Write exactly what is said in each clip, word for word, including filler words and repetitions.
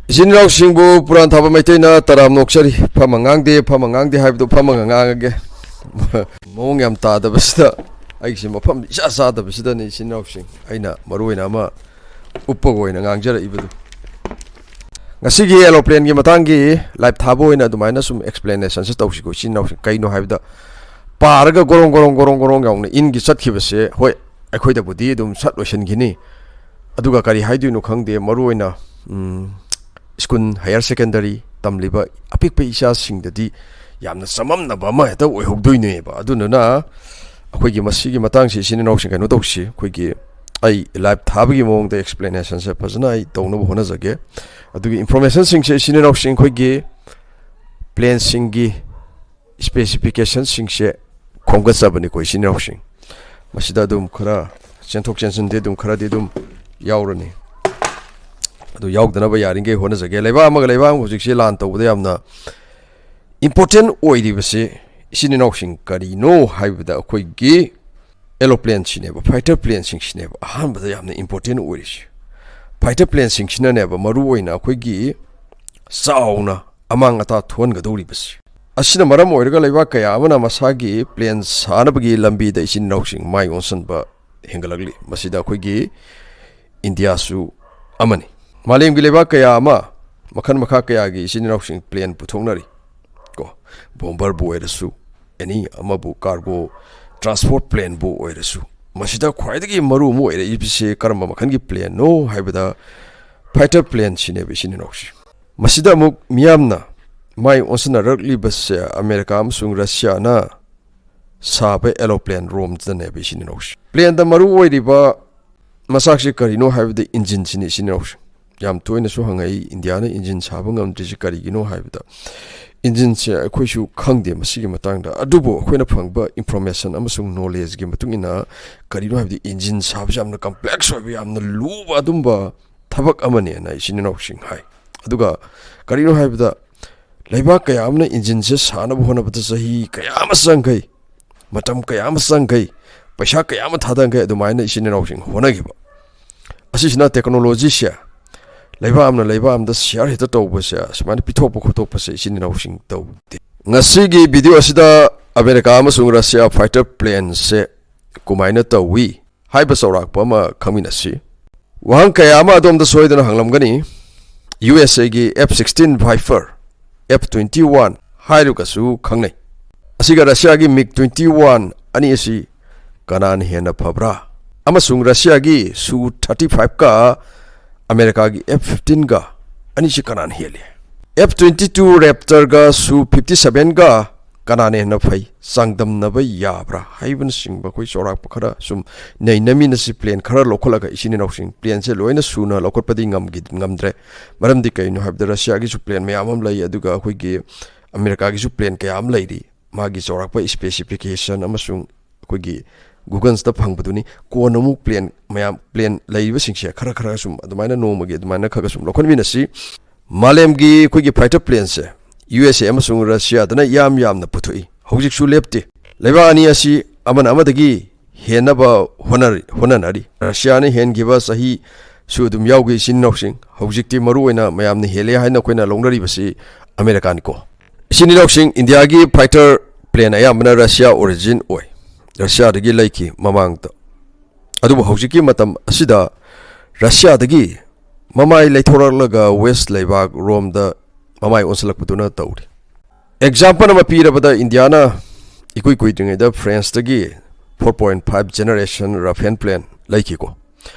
ꯏꯆꯤꯟ ꯏꯅꯥꯎꯁꯤꯡꯕꯨ ꯄꯨꯔꯥꯟ ꯊꯥꯕ ꯃꯩꯇꯩꯅ ꯇꯔꯥꯝ ꯅꯣꯛꯆꯔꯤ꯫ ꯐꯝꯃ ꯉꯥꯡꯗꯦ, ꯐꯝꯃ ꯉꯥꯡꯗꯦ ꯍꯥꯏꯕꯗꯨ ꯐꯝꯃꯒ ꯉꯥꯡꯉꯒꯦ꯫ ꯃꯑꯣꯡ ꯌꯥꯝ ꯇꯥꯗꯕꯁꯤꯗ, ꯑꯩꯒꯤꯁꯤ ꯃꯐꯝ ꯏꯆꯥ ꯆꯥꯗꯕꯁꯤꯗꯅꯤ ꯏꯆꯤꯟ ꯏꯅꯥꯎꯁꯤꯡ ꯑꯩꯅ ꯃꯔꯨ ꯑꯣꯏꯅ ꯑꯃ ꯎꯞꯄꯒ ꯑꯣꯏꯅ ꯉꯥꯡꯖꯔꯛꯏꯕꯗꯨ꯫ ꯉꯁꯤꯒꯤ ꯑꯦꯔꯣꯄ꯭ꯂꯦꯟꯒꯤ ꯃꯇꯥꯡꯒꯤ ꯂꯥꯏꯚ ꯊꯥꯕ ꯑꯣꯏꯅ ꯑꯗꯨꯃꯥꯏꯅ ꯁꯨꯝ ꯑꯦꯛꯁꯄ꯭ꯂꯦꯅꯦꯁꯟꯁꯦ ꯇꯧꯁꯤꯀꯣ ꯏꯆꯤꯟ ꯏꯅꯥꯎꯁꯤꯡ꯫ ꯀꯩꯅꯣ ꯍꯥꯏꯕꯗ, ꯄꯥꯔꯒ ꯒꯣꯔꯣꯡ ꯒꯣꯔꯣꯡ ꯒꯣꯔꯣꯡ ꯒꯣꯔꯣꯡ ꯌꯥꯎꯅ ꯏꯟꯒꯤ ꯆꯠꯈꯤꯕꯁꯦ, ꯍꯣꯏ, ꯑꯩꯈꯣꯏꯗꯕꯨꯗꯤ ꯑꯗꯨꯝ ꯁꯠ ꯂꯣꯏꯁꯤꯟꯈꯤꯅꯤ꯫ ꯑꯗꯨꯒ ꯀꯔꯤ ꯍꯥꯏꯗꯣꯏꯅꯣ ꯈꯪꯗꯦ, ꯃꯔꯨ ꯑꯣꯏꯅ, ꯎꯝ, ꯁ꯭ꯀꯨꯜ, ꯍꯥꯌꯔ ꯁꯦꯀꯦꯟꯗꯔꯤ ꯇꯝꯂꯤꯕ ꯑꯄꯤꯛꯄ ꯏꯆꯥꯁꯤꯡꯗꯗꯤ ꯌꯥꯝꯅ ꯆꯃꯝꯅꯕ ꯑꯃ ꯍꯦꯛꯇ ꯑꯣꯏꯍꯧꯗꯣꯏꯅꯦꯕ꯫ ꯑꯗꯨꯗꯨꯅ ꯑꯩꯈꯣꯏꯒꯤ ꯃꯁꯤꯒꯤ ꯃꯇꯥꯡꯁꯤ ꯏꯆꯤꯟ ꯏꯅꯥꯎꯁꯤꯡ ꯀꯩꯅꯣ ꯇꯧꯁꯤ, ꯑꯩꯈꯣꯏꯒꯤ ꯑꯩ ꯂꯥꯏꯚ ꯊꯥꯕꯒꯤ ꯃꯑꯣꯡꯗ ꯑꯦꯛꯁꯄ꯭ꯂꯦꯅꯦꯁꯟꯁꯦ ꯐꯖꯅ ꯑꯩ ꯇꯧꯅꯕ ꯍꯣꯠꯅꯖꯒꯦ꯫ ꯑꯗꯨꯒꯤ ꯏꯟꯐꯣꯔꯃꯦꯁꯟꯁꯤꯡꯁꯦ ꯏꯆꯤꯟ ꯏꯅꯥꯎꯁꯤꯡ ꯑꯩꯈꯣꯏꯒꯤ ꯄ꯭ꯂꯦꯟꯁꯤꯡꯒꯤ ꯁ꯭ꯄꯦꯁꯤꯐꯤꯀꯦꯁꯟꯁꯤꯡꯁꯦ ꯈꯣꯝꯒꯠꯆꯕꯅꯤꯀꯣ ꯏꯆꯤꯟ ꯏꯅꯥꯎꯁꯤꯡ꯫ ꯃꯁꯤꯗ ꯑꯗꯨꯝ ꯈꯔ ꯆꯦꯟꯊꯣꯛ ꯆꯦꯟꯁꯤꯟꯗꯤ ꯑꯗꯨꯝ ꯈꯔꯗꯤ ꯑꯗꯨꯝ ꯌꯥꯎꯔꯅꯤ꯫ ꯑꯗꯨ ꯌꯥꯎꯗꯅꯕ ꯌꯥꯔꯤꯈꯩ ꯍꯣꯠꯅꯖꯒꯦ꯫ ꯂꯩꯕꯥꯛ ꯑꯃꯒ ꯂꯩꯕꯥꯛ ꯑꯃꯒ ꯍꯧꯖꯤꯛꯁꯦ ꯂꯥꯟ ꯇꯧꯕꯗ ꯌꯥꯝꯅ ꯏꯝꯄꯣꯔꯇꯦꯟ ꯑꯣꯏꯔꯤꯕꯁꯤ ꯏꯆꯤꯟ ꯏꯅꯥꯎꯁꯤꯡ ꯀꯔꯤꯅꯣ ꯍꯥꯏꯕꯗ, ꯑꯩꯈꯣꯏꯒꯤ ꯑꯦꯔꯣꯄ꯭ꯂꯦꯟꯁꯤꯅꯦꯕ, ꯐꯥꯏꯇꯔ ꯄ꯭ꯂꯦꯟꯁꯤꯡꯁꯤꯅꯦꯕ ꯑꯍꯥꯟꯕꯗ ꯌꯥꯝꯅ ꯏꯝꯄꯣꯔꯇꯦꯟ ꯑꯣꯏꯔꯤꯁꯤ꯫ ꯐꯥꯏꯇꯔ ꯄ꯭ꯂꯦꯟꯁꯤꯡꯁꯤꯅꯅꯦꯕ ꯃꯔꯨ ꯑꯣꯏꯅ ꯑꯩꯈꯣꯏꯒꯤ ꯆꯥꯎꯅ ꯑꯃꯥꯡ ꯑꯇꯥ ꯊꯣꯛꯍꯟꯒꯗꯧꯔꯤꯕꯁꯤ꯫ ꯑꯁꯤꯅ ꯃꯔꯝ ꯑꯣꯏꯔꯒ ꯂꯩꯕꯥꯛ ꯀꯌꯥ ꯑꯃꯅ ꯃꯁꯥꯒꯤ ꯄ꯭ꯂꯦꯟ ꯁꯥꯅꯕꯒꯤ ꯂꯝꯕꯤꯗ ꯏꯆꯤꯟ ꯏꯅꯥꯎꯁꯤꯡ ꯃꯥꯏ ꯑꯣꯟꯁꯤꯟꯕ ꯍꯦꯟꯒꯠꯂꯛꯂꯤ꯫ ꯃꯁꯤꯗ ꯑꯩꯈꯣꯏꯒꯤ ꯏꯟꯗꯤꯌꯥꯁꯨ ꯑꯃꯅꯤ꯫ ꯃꯥꯂꯦꯝꯒꯤ ꯂꯩꯕꯥꯛ ꯀꯌꯥ ꯑꯃ, ꯃꯈꯜ ꯃꯈꯥ ꯀꯌꯥꯒꯤ ꯏꯆꯤꯟ ꯏꯅꯥꯎꯁꯤꯡ ꯄ꯭ꯂꯦꯟ ꯄꯨꯊꯣꯛꯅꯔꯤ꯫ ꯀꯣ, ꯕꯣꯝꯕꯔꯕꯨ ꯑꯣꯏꯔꯁꯨ, ꯑꯦꯅꯤ ꯑꯃꯕꯨ, ꯀꯥꯔꯒꯣ ꯇ꯭ꯔꯥꯟꯁꯄꯣꯔꯠ ꯄ꯭ꯂꯦꯟꯕꯨ ꯑꯣꯏꯔꯁꯨ, ꯃꯁꯤꯗ ꯈ꯭ꯋꯥꯏꯗꯒꯤ ꯃꯔꯨ ꯑꯃ ꯑꯣꯏꯔꯛꯏꯕꯁꯤ ꯀꯔꯝꯕ ꯃꯈꯜꯒꯤ ꯄ꯭ꯂꯦꯟꯅꯣ ꯍꯥꯏꯕꯗ, ꯐꯥꯏꯇꯔ ꯄ꯭ꯂꯦꯟꯁꯤꯅꯦꯕ ꯏꯆꯤꯟ ꯏꯅꯥꯎꯁꯤ꯫ ꯃꯁꯤꯗ ꯑꯃꯨꯛ ꯃꯤꯌꯥꯝꯅ ꯃꯥꯏ ꯑꯣꯟꯁꯤꯟꯅꯔꯛꯂꯤꯕꯁꯦ ꯑꯃꯦꯔꯤꯀꯥ ꯑꯃꯁꯨꯡ ꯔꯁꯤꯌꯥꯅ ꯁꯥꯕ ꯑꯦꯔꯣꯄ꯭ꯂꯦꯟ ꯔꯣꯝꯗꯅꯦꯕ ꯏꯆꯤꯟ ꯏꯅꯥꯎꯁꯤ꯫ ꯄ꯭ꯂꯦꯟꯗ ꯃꯔꯨ ꯑꯣꯏꯔꯤꯕ ꯃꯆꯥꯛꯁꯤ ꯀꯔꯤꯅꯣ ꯍꯥꯏꯕꯗ, ꯏꯟꯖꯤꯟꯁꯤꯅꯤ ꯏꯆꯤꯟ ꯏꯅꯥꯎꯁꯤ꯫ ꯌꯥꯝ ꯇꯣꯏꯅꯁꯨ ꯍꯪꯉꯛꯏ, ꯏꯟꯗꯤꯌꯥꯅ ꯏꯟꯖꯤꯟ ꯁꯥꯕ ꯉꯝꯗ꯭ꯔꯤꯁꯤ ꯀꯔꯤꯒꯤꯅꯣ ꯍꯥꯏꯕꯗ꯫ ꯏꯟꯖꯤꯟꯁꯦ ꯑꯩꯈꯣꯏꯁꯨ ꯈꯪꯗꯦ ꯃꯁꯤꯒꯤ ꯃꯇꯥꯡꯗ, ꯑꯗꯨꯕꯨ ꯑꯩꯈꯣꯏꯅ ꯐꯪꯕ ꯏꯟꯐꯣꯔꯃꯦꯁꯟ ꯑꯃꯁꯨꯡ ꯅꯣꯂꯦꯖꯀꯤ ꯃꯇꯨꯡ ꯏꯟꯅ, ꯀꯔꯤꯅꯣ ꯍꯥꯏꯕꯗꯤ ꯏꯟꯖꯤꯟ ꯁꯥꯕꯁꯤ ꯌꯥꯝꯅ ꯀꯝꯄ꯭ꯂꯦꯛꯁ ꯑꯣꯏꯕ, ꯌꯥꯝꯅ ꯂꯨꯕ ꯑꯗꯨꯝꯕ ꯊꯕꯛ ꯑꯃꯅꯦꯅ ꯏꯆꯤꯟ ꯏꯅꯥꯎꯁꯤꯡ ꯍꯥꯏ꯫ ꯑꯗꯨꯒ ꯀꯔꯤꯅꯣ ꯍꯥꯏꯕꯗ, ꯂꯩꯕꯥꯛ ꯀꯌꯥ ꯑꯃꯅ ꯏꯟꯖꯤꯟꯁꯦ ꯁꯥꯅꯕ ꯍꯣꯠꯅꯕꯗ ꯆꯍꯤ ꯀꯌꯥ ꯑꯃ ꯆꯪꯈꯩ, ꯃꯇꯝ ꯀꯌꯥ ꯑꯃ ꯆꯪꯈꯩ, ꯄꯩꯁꯥ ꯀꯌꯥ ꯑꯃ ꯊꯥꯗꯈꯩ, ꯑꯗꯨꯃꯥꯏꯅ ꯏꯆꯤꯟ ꯏꯅꯥꯎꯁꯤꯡ ꯍꯣꯠꯅꯈꯤꯕ꯫ ꯑꯁꯤꯁꯤꯅ ꯇꯦꯛꯅꯣꯂꯣꯖꯤꯁꯦ ꯂꯩꯕꯥꯛ ꯑꯃꯅ ꯂꯩꯕꯥꯛ ꯑꯃꯗ ꯁꯤꯌꯥꯔ ꯍꯦꯛꯇ ꯇꯧꯕꯁꯦ, ꯁꯨꯃꯥꯏꯅ ꯄꯤꯊꯣꯛꯄ ꯈꯣꯠꯇꯣꯛꯄꯁꯦ ꯏꯆꯤꯟ ꯏꯅꯥꯎꯁꯤꯡ ꯇꯧꯗꯦ꯫ ꯉꯁꯤꯒꯤ ꯚꯤꯗꯤꯑꯣ ꯑꯁꯤꯗ ꯑꯃꯦꯔꯤꯀꯥ ꯑꯃꯁꯨꯡ ꯔꯁꯤꯌꯥ ꯐꯥꯏꯇꯔ ꯄ꯭ꯂꯦꯟꯁꯦ ꯀꯃꯥꯏꯅ ꯇꯧꯏ ꯍꯥꯏꯕ ꯆꯥꯎꯔꯥꯛꯄ ꯑꯃ ꯈꯪꯃꯤꯟꯅꯁꯤ꯫ ꯋꯥꯍꯪ ꯀꯌꯥ ꯑꯃ ꯑꯗꯣꯝꯗ ꯁꯣꯏꯗꯅ ꯍꯪꯂꯝꯒꯅꯤ꯫ ꯌꯨ ꯑꯦꯁ ꯑꯦꯒꯤ F sixteen viper, F twenty one ꯍꯥꯏꯔꯒꯁꯨ ꯈꯪꯅꯩ꯫ ꯑꯁꯤꯒ ꯔꯁꯤꯌꯥꯒꯤ ꯃꯤꯒ ꯇ꯭ꯋꯦꯟꯇꯤ ꯋꯥꯟ ꯑꯅꯤ ꯑꯁꯤ ꯀꯅꯥꯅ ꯍꯦꯟꯅ ꯐꯕ꯭ꯔꯥ? ꯑꯃꯁꯨꯡ ꯔꯁꯤꯌꯥꯒꯤ ꯁꯨ ꯊꯥꯔꯇꯤ ꯐꯥꯏꯚꯀ ꯑꯃꯦꯔꯤꯀꯥꯒꯤ ꯑꯦꯐ ꯐꯤꯐꯇꯤꯟꯒ ꯑꯅꯤꯁꯤ ꯀꯅꯥꯅ ꯍꯦꯜꯂꯤ? ꯑꯦꯐ ꯇ꯭ꯋꯦꯟꯇꯤ ꯇꯨ ꯔꯦꯞꯇꯔꯒ ꯁꯨ ꯐꯤꯐꯇꯤ ꯁꯚꯦꯟꯒ ꯀꯅꯥꯅ ꯍꯦꯟꯅ ꯐꯩ, ꯆꯥꯡꯗꯝꯅꯕ ꯌꯥꯕ꯭ꯔꯥ ꯍꯥꯏꯕꯅꯆꯤꯡꯕ ꯑꯩꯈꯣꯏ ꯆꯥꯎꯔꯥꯛꯄ ꯈꯔ ꯁꯨꯝ ꯅꯩꯅꯃꯤꯟꯅꯁꯤ꯫ ꯄ꯭ꯂꯦꯟ ꯈꯔ ꯂꯧꯈꯠꯂꯒ ꯏꯆꯤꯟ ꯏꯅꯥꯎꯁꯤꯡ, ꯄ꯭ꯂꯦꯟꯁꯦ ꯂꯣꯏꯅ ꯁꯨꯅ ꯂꯧꯈꯠꯄꯗꯤ ꯉꯝꯈꯤ-, ꯉꯝꯗ꯭ꯔꯦ꯫ ꯃꯔꯝꯗꯤ ꯀꯩꯅꯣ ꯍꯥꯏꯕꯗ ꯔꯁꯤꯌꯥꯒꯤꯁꯨ ꯄ꯭ꯂꯦꯟ ꯃꯌꯥꯝ ꯑꯃ ꯂꯩ, ꯑꯗꯨꯒ ꯑꯩꯈꯣꯏꯒꯤ ꯑꯃꯦꯔꯤꯀꯥꯒꯤꯁꯨ ꯄ꯭ꯂꯦꯟ ꯀꯌꯥ ꯑꯃ ꯂꯩꯔꯤ꯫ ꯃꯥꯒꯤ ꯆꯥꯎꯔꯥꯛꯄ ꯏꯁꯄꯦꯁꯤꯐꯤꯀꯦꯁꯟ ꯑꯃꯁꯨꯡ ꯑꯩꯈꯣꯏꯒꯤ ꯒꯨꯒꯜꯁꯇ ꯐꯪꯕꯗꯨꯅꯤ꯫ ꯀꯣꯟꯅ ꯑꯃꯨꯛ ꯄ꯭ꯂꯦꯟ ꯃꯌꯥꯝ, ꯄ꯭ꯂꯦꯟ ꯂꯩꯔꯤꯕꯁꯤꯡꯁꯦ ꯈꯔ ꯈꯔ ꯁꯨꯝ ꯑꯗꯨꯃꯥꯏꯅ ꯅꯣꯡꯃꯒꯤ ꯑꯗꯨꯃꯥꯏꯅ ꯈꯔ ꯈꯔ ꯁꯨꯝ ꯂꯧꯈꯠꯃꯤꯟꯅꯁꯤ꯫ ꯃꯥꯂꯦꯝꯒꯤ ꯑꯩꯈꯣꯏꯒꯤ ꯐꯥꯏꯇꯔ ꯄ꯭ꯂꯦꯟꯁꯦ ꯌꯨ ꯑꯦꯁ ꯑꯦ ꯑꯃꯁꯨꯡ ꯔꯁꯤꯌꯥꯗꯅ ꯏꯌꯥꯝ ꯌꯥꯝꯅ ꯄꯨꯊꯣꯛꯏ꯫ ꯍꯧꯖꯤꯛꯁꯨ ꯂꯦꯞꯇꯦ꯫ ꯂꯩꯕꯥꯛ ꯑꯅꯤ ꯑꯁꯤ ꯑꯃꯅ ꯑꯃꯗꯒꯤ ꯍꯦꯟꯅꯕ ꯍꯣꯠꯅꯔꯤ-, ꯍꯣꯠꯅꯅꯔꯤ꯫ ꯔꯁꯤꯌꯥꯅ ꯍꯦꯟꯈꯤꯕ ꯆꯍꯤꯁꯨ ꯑꯗꯨꯝ ꯌꯥꯎꯈꯤ, ꯏꯆꯤꯟ ꯏꯅꯥꯎꯁꯤꯡ꯫ ꯍꯧꯖꯤꯛꯇꯤ ꯃꯔꯨ ꯑꯣꯏꯅ ꯃꯌꯥꯝꯅ ꯍꯦꯜꯂꯦ ꯍꯥꯏꯅ ꯑꯩꯈꯣꯏꯅ ꯂꯧꯅꯔꯤꯕꯁꯤ ꯑꯃꯦꯔꯤꯀꯥꯅꯤꯀꯣ꯫ ꯏꯆꯤꯟ ꯏꯅꯥꯎꯁꯤꯡ, ꯏꯟꯗꯤꯌꯥꯒꯤ ꯐꯥꯏꯇꯔ ꯄ꯭ꯂꯦꯟ ꯑꯌꯥꯝꯕꯅ ꯔꯁꯤꯌꯥ ꯑꯣꯔꯤꯖꯤꯟ ꯑꯣꯏ꯫ ꯔꯁꯤꯌꯥꯗꯒꯤ ꯂꯩꯈꯤ ꯃꯃꯥꯡꯗ꯫ ꯑꯗꯨꯕꯨ ꯍꯧꯖꯤꯛꯀꯤ ꯃꯇꯝ ꯑꯁꯤꯗ ꯔꯁꯤꯌꯥꯗꯒꯤ ꯃꯃꯥꯏ ꯂꯩꯊꯣꯔꯛꯂꯒ ꯋꯦꯁ ꯂꯩꯕꯥꯛ ꯔꯣꯝꯗ ꯃꯃꯥꯏ ꯑꯣꯟꯁꯤꯜꯂꯛꯄꯗꯨꯅ ꯇꯧꯔꯤ꯫ ꯑꯦꯛꯖꯥꯝꯄꯜ ꯑꯃ ꯄꯤꯔꯕꯗ, ꯏꯟꯗꯤꯌꯥꯅ ꯏꯀꯨꯏ ꯀꯨꯏꯗ꯭ꯔꯤꯉꯩꯗ ꯐ꯭ꯔꯦꯟꯁꯇꯒꯤ four point five generation Rafale plane ꯂꯩꯈꯤꯀꯣ꯫